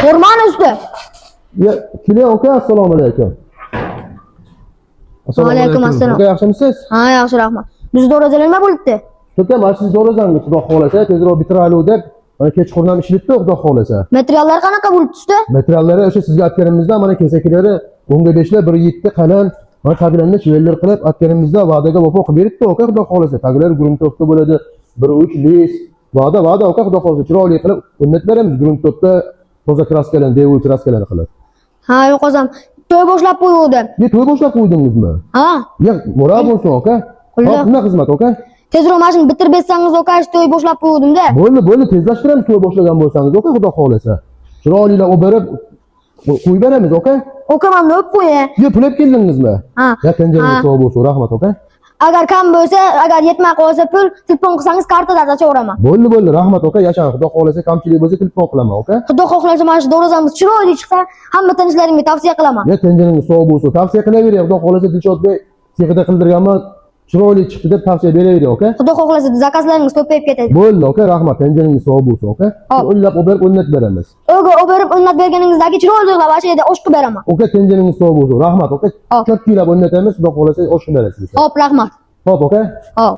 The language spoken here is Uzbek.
O'rmon usti. Ya, keling aka, assalomu alaykum. Assalomu Alaykum assalom. Aka, yaxshimisiz? Ha, yaxshi, rahmat. Bizni do'razalar nima bo'libdi? Aka, mana siz do'razangiz, xudo xohlasa, tezroq bitiraylik deb, mana kechqurun ham ishlatdi, xudo xohlasa. Materiallar qanaqa bo'libdi usta? Materiallari o'sha sizga aytganimizda, mana kesakilari 10 ga 5lar 1.7 qalin, mana taglarini швеллер qilib aytganimizda va'daga vafo qilib beribdi, aka, xudo xohlasa. Taglari грунтовка bo'ladi, 1.3 лист, va'da aka, xudo xohlasa, chiroyli qilib o'rnatib beramiz, грунтовка, toza краска larni, devu краска larni qilib. Ha, yo'q o'zim. To'y boshlab qo'yuvdim. Ye, to'y boshlab qo'ydingizmi? Ha, Ya, murob bo'lsin, aka. Qo'lla. Hop, nima xizmat, aka? Tezroq mana shuni bitirib bersangiz, aka, shu to'y boshlab qo'yuvdim-da. Bo'ldi, bo'ldi, tezlashtiramiz to'y boshlagan bo'lsangiz, aka, xudo xohlasa. Chiroylilar olib berib qo'yib beramiz, aka. Aka, mana o'p qo'ying. Ye, pul olib keldingizmi? Ha. Ya, tenjangiz Ha. sog' bo'lsin, rahmat, aka. Agar kam bo'lsa, agar yetmay qolsa pul, telefon qilsangiz kartadan ochaveraman. Bo'ldi, bo'ldi, rahmat, aka, yashang. Xudo xohlasa kamchilik bo'lsa telefon qilaman, aka. Xudo xohlasa mana shu do'razamiz chiroyli chiqsa, hamma tanishlarimga tavsiya qilaman. Ya, tenjangiz sog' bo'lsin. Tavsiya qilavering, xudo xohlasa Dilshodbek sexida qildirganman, chiroyli chiqdi deb tavsiya beravering, aka. Xudo xohlasa заказ laringiz ko'payib ketadi. Bo'ldi, aka, rahmat. Tenjangiz sog' bo'lsin, aka. Hop. O'nlab olib berib o'rnatib beramiz. O'ga olib berib o'rnatib berganingizdagi chiroyli qilib shu yerda osh qilib beraman. Aka, tenjangiz sog' bo'lsin. Rahmat, aka. Hop. Ko'p kilab o'rnatamiz, xudo xohlasa osh qilib berasiz. Hop, rahmat. Hop, aka. Hop.